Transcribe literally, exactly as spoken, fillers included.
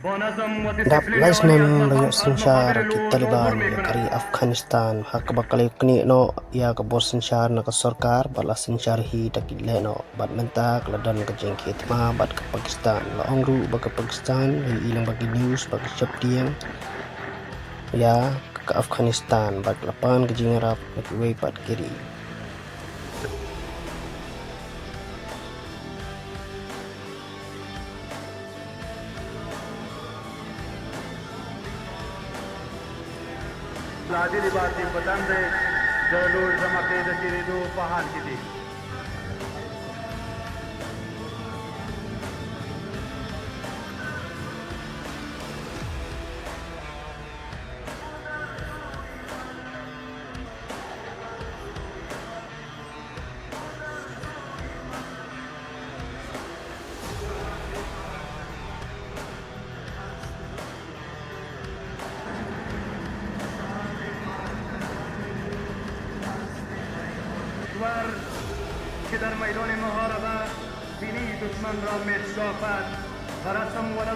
Dap lai snem ba ïoh synshar ki Taliban ïa ka ri Afghanistan, ha kaba ka la ïoh knieh noh ïa ka bor synshar na ka sorkar bad la synshar hi da ki lehnoh, bad mynta ka la don ka jingkit thma bad ka Pakistan. La ong ruh ba ka Pakistan la ïohi lyngba ki news ba ka sheptieng ïa ka Afghanistan bad la pan ka jingïarap na kiwei pat ki ri. Ladili bati batande jalur jama ke jati ridu pahan kiti. War kedar maidoni muharaba bini dushman ramet shafat. Harasam wala